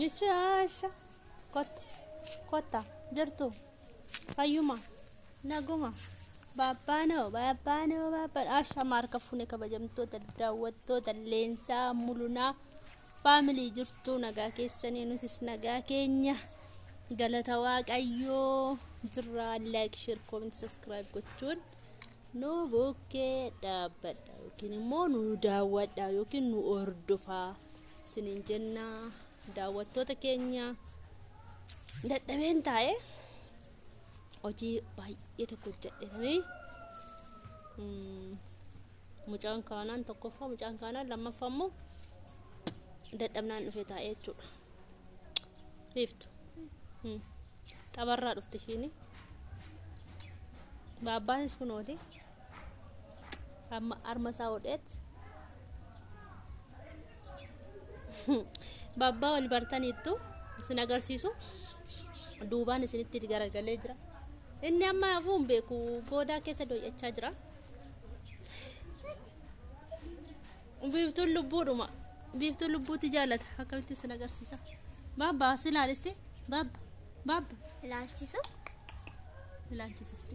Isha kottu kotta jirtu fayyuma naguma baabbaanoo baabbaanoo baabbaan ashama harka fuune kabajamtoota daawwattoota leensaa mulunaa faamilii jirtu nagaa keessanii nusis nagaa keenya galata waaqayyoo jirraa like share comment subscribe gochuun nu bukkee dhaabbadha yookiin immoo nu daawwadha yookiin nu hordofaa isiniin jennaa daawwattoota keenya dadhabeen taa'e hojii baay'ee tokko hojjedhetanii mucaan kaanaan tokkoffaa mucaan kaanaan lammaffaa immoo dadhabnaan dhufee taa'ee jechuudha. Biiftu tapharraa dhufte ishiini. Baabbaanis kunooti amma harma isaa hodheet baabbaa wal bartaniittu isin agarsiisu duubaan isinitti garagalee jira. Inni amma hafuu hin beeku goodaa keessa doo'achaa jira. Biiftuun lubbuudhuma. Biiftuun lubbuutti jaallata. Akkamitti isin agarsiisa? Baabbaa as ilaalisti. Baabba. Baabba. Ilaalchisu. Ilaalchisisti.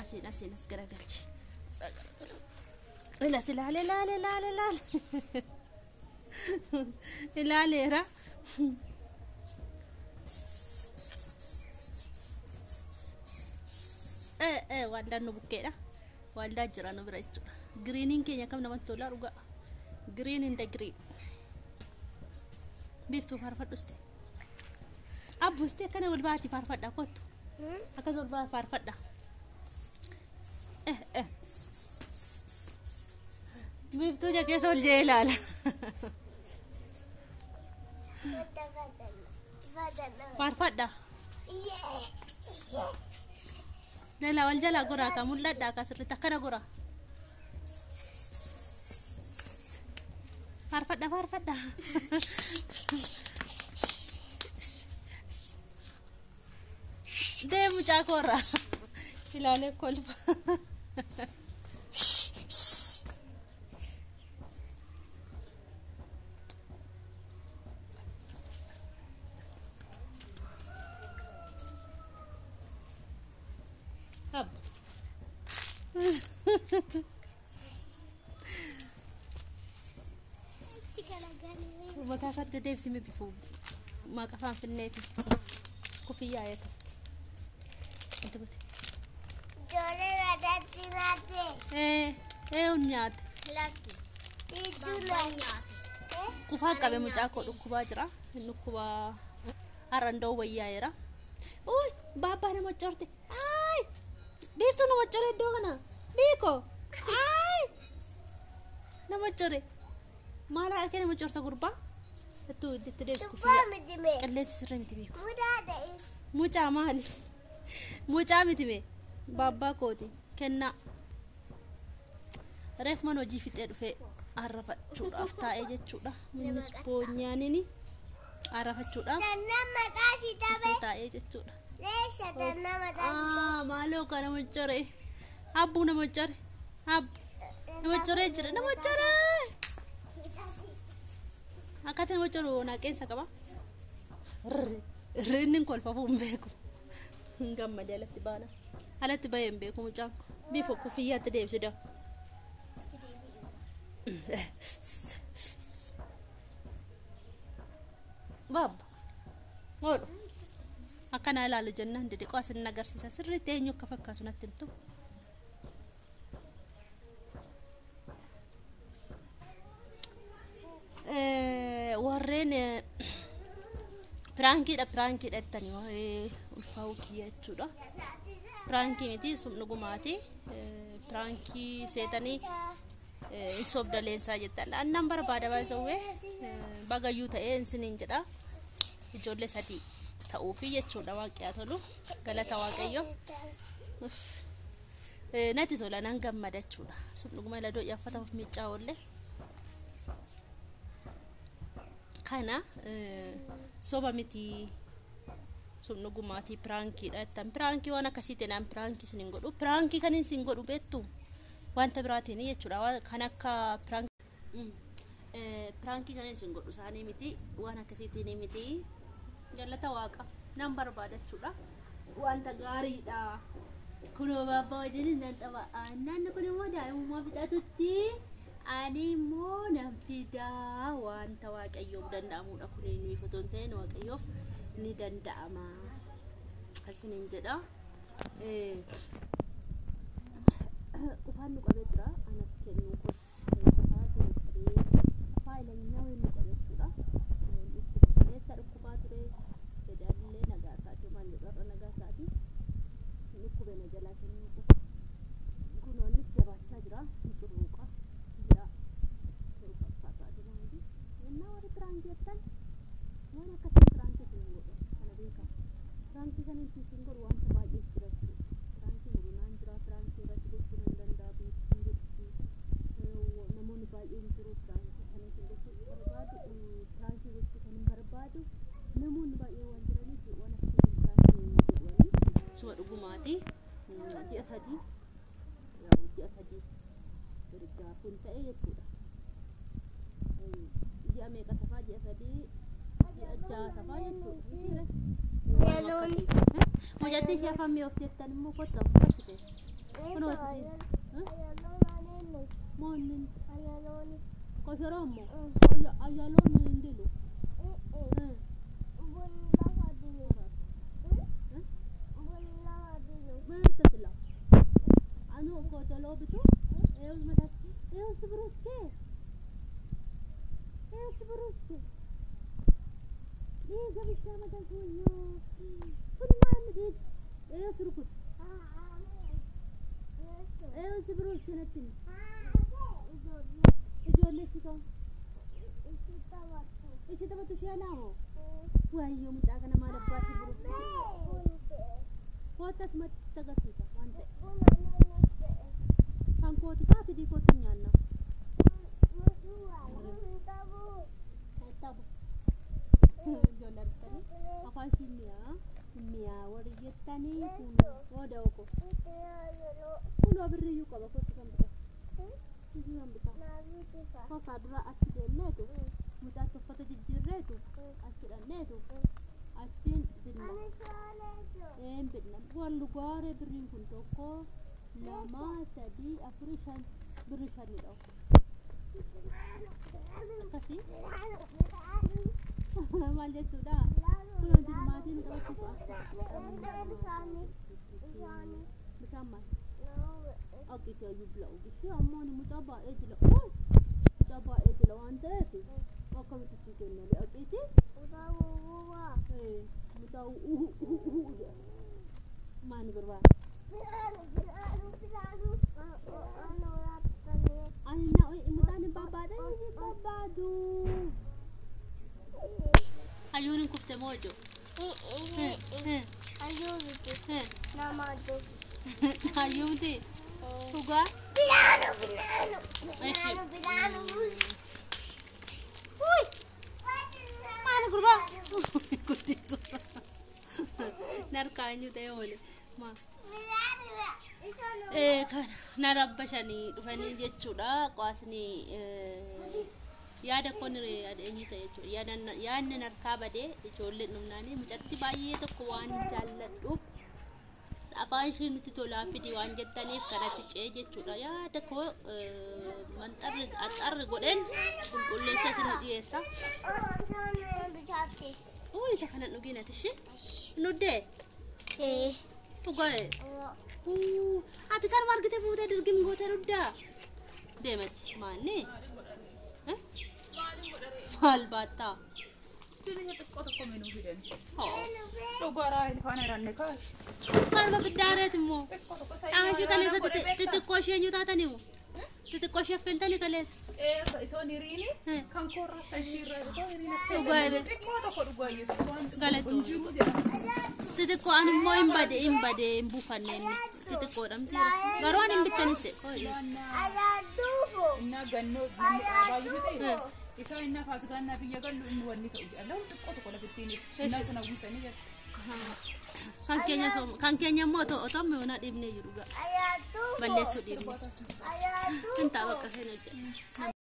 Asiin asiin as garagalchi. Ilas ilaale ilaale ilaale ilaale. Ilaaleera. Waldaan nu bukkeedha. Waldaa jira nu bira jechuudha. Giriiniin keenya akkam namatti tola dhugaa. Giriin in the green. Biiftuu faarfadhuste. Abbuste akkana wal baati faarfadha kottu. Akkas wal baati faarfadha. Biiftuu ija keessa ol jee ilaala. Faarfadha. Jala wal jalaa goraa ka mul'adha akka sirriitti akkana goraa. Faarfadha faarfadha. Deemu mucaa koorraa. Ilaalee kolfa. Abba. Mataa isaatti deebisime bifu maqaa afaan finneefi kufiyyaa akkasitti. Itti gote. Ijoollee mataatti nyaate. Ee nyaate. Lakki. Ijoollee nyaate. Qufaa qabe mucaa koo dhukkubaa jira. Inni dhukkubaa har'a nda'u wayyaa'eera. Uy baabbaa nama corte. Ay biiftuu nama core iddoo kana. Biiko. Ay nama core. Maal haadha kee nama corsa gurbaa? Ittuu itti deebisi Tuffaa kufiyyaa. miti mee. Qilleensi sirrii miti beeku. Mudaa ta'e. Mucaa maali? Mucaa miti mee? Baabbaa kooti. Kennaa. Reef mana hojii fixee dhufee arrafachuudhaaf taa'ee jechuudha. Innis boonyaanini arrafachuudhaaf Dannaa maqaa si dhufee tabe. taa'ee jechuudha. Leesha dannaa maqaa si Aa maaloo kana nama core. Abbuu nama core. Abbu nama coree jira. Nama coree. Akkatti nama coru naqeensa qaba. Inni kolfafuu hin beeku. Hin gammade alatti baana. Alatti bahee hin beeku mucaan kun. Bifa kufiyyaatti deebisu daa. Baabba. Oolu. Akkana ilaalu jennaan didiqoo asin agarsiisa. Sirriitti eenyu akka fakkaatu natti himtu. Warreen piraankiidha piraankiidha jettanii waa'ee ulfaa'uu kiyya jechuudha. Piraankii miti sun dhugumaati. Piraankii seetanii hin sobda leensaa jettan. Annan barbaada baay'isawwee bagayyuu ta'ee isiniin jedha. Ijoollee sadii ta'uufi jechuudha waaqni haa tolu. Galata waaqayyo. Natti tola nan gammada jechuudha. Sun dhuguma ladoo uffata of miiccaa oolle. Kana soba miti sun dhugumaatii piraankiidha jettan. Piraankii waan akkasii naan piraankii isin hin godhu. Piraankii kan isin godhu beektu wanta biraatiin jechuudha. Kan akka piraankii. Piraankii kana isin godhu isaanii miti, waan akkasiitiin miti. Galata waaqa nan barbaada jechuudha. Wanta gaariidha. Kunoo baabbaa wajjin nan tapha. Naanni kun immoo daa'imummaa fixatutti ani immoo nan fidaa. Wanta waaqayyoof danda'amudha kun, nuyi otoo hin ta'in waaqayyoof ni danda'ama. Isiniin jedha. Qufaan nu qabee jira. Anas kennu kos qufaatu nu qabee, qufaa ilanyaa nu qabee jechuudha. Dhukkuba kaleessa dhukkubaa ture. Jedhallee nagaa isaati maal jedhu, har'a nagaa isaati. Dhukkube na jalaa kennuu qofa. Kunoonnis jabaachaa jira. Curruuqa jira. Torbaffaa isaati maali? Innaa warri piraankii jettan waan akkasii piraankii isin godhu kana beekaa. Piraankii kan isin godhu wanta baay'ee jira jechuudha. Piraankii godhu naan jira, piraankii irratti gochuu nan danda'a, beektuu jirti. Namoonni baay'een jiru piraankii kan isin gochuu barbaadu, piraankii gochuu kan hin barbaadu. Namoonni baay'een waan jiraniif waan akkasii piraankii godhanii. Suma dhugumaati. Ji'a 3, yaa'u ji'a 3 ergaa kun ta'e jechuudha. Ji'a meeqa tafaa? Ji'a 3, ji'a 6 tafaa jechuudha. Mucattii ishee afaan mi'oof jettan immoo kottu akkasite. Kunooti. Moonnin koshoroo immoo ayyaloon hin dilu. Maal anu kootoloo bitu eewus mataatti eewus biruuskee eewus biruuskee dhiiga bichaa mataa wayyoo, kun maal dhiiga? Eewus rukut, eewus biruuskee natti ijoollee ishii ishii taphatu ishee alaamoo wayyoo, mucaa kana maal abbaatti biruuskee kootas matti sitti agarsiisa waan ta'e. Kan kooti kaa fidii kootu nyaanna. Tabu. Ijoollee argitanii afaan ishii mi'aa mi'aa warri jettanii kun ooda oko. Kunoo birriyyuu qaba, kootu kan bitaa. Kan bitaa. Kokaa dura achi deemneetu mucaatti uffata jijjiirreetu achi dhanneetu achiin binna. Een binna. Wallu gaaree birriin kun tokko, lama, sadii, afurii, shan, birri shanidha. Akkasii maal jechuudha? Kun wanti maatiin taphachiisu akka bishaan maal? Akka iyyuu bila'u bishii ammoo ni mucaa baay'ee jila. Mucaa baay'ee jila waan ta'eef akkamitti sii kennale aqiiti? Mucaa uhu uhu uhu jedha. Maani gurbaa? Ani na mucaan hin barbaada, hin barbaadu. Hayyuun hin kufte moo ijoo? Hayyuu miti? Dhugaa? Uy! Maali gurbaa? Narkaa eenyu ta'e oole? Maa? Kana na rabbashanii dhufanii jechuudha. Qaasni yaada koon eenyu ta'e jechuudha. Yaadni narkaa badee ijoolleen dhumnaanii mucatti baay'ee tokko waan jaalladhuuf afaan ishee nutti tolaa fidi waan jettaniif kanatti ce'e jechuudha. Yaada koo manxarri axxarri godheen qulqulleessa isin dhiyeessa. Oo, isa kana dhugin ati ishee nuddee dhugaa. Ati kanuma argite fuutee dirgim gootee dhugdaa deemachi maanni maal baattaa? Xiqqoo tokko minuu fidan. Dhugaa raayil faana hiranne kaash. Kanuma biddaareet immoo. Xiqqoo tokko. Dhaashii kaleessa xixiqqoo ishee eenyu taatanii moo? Xixiqqoo ishee affeeltanii kaleessa. Itoon hiriini kan koorraa kan ishiirraa itoon hiriini. Dhugaa ebe. Xiqqoo tokko dhugaa yesuus waan Galatoo. hin jiru jedhama. Xixiqqoo ani immoo hin bade, hin bade, hin buufanne, inni xixiqqoodha miti garuu ani hin bittanis. Innaa gannoo namni dhaabaa jiru ta'e isaa innaa faasgaannaa biyya gallu inni wanni ta'u jedha. Lafa xiqqoo tokko lafittiinis innaa sana uwwisanii jedha. Kan keenya kan keenya immoo otoo mi'oonaa dhiibnee jiru balleessuu dhiibne. Hin ta'a bakka feene hojjeta.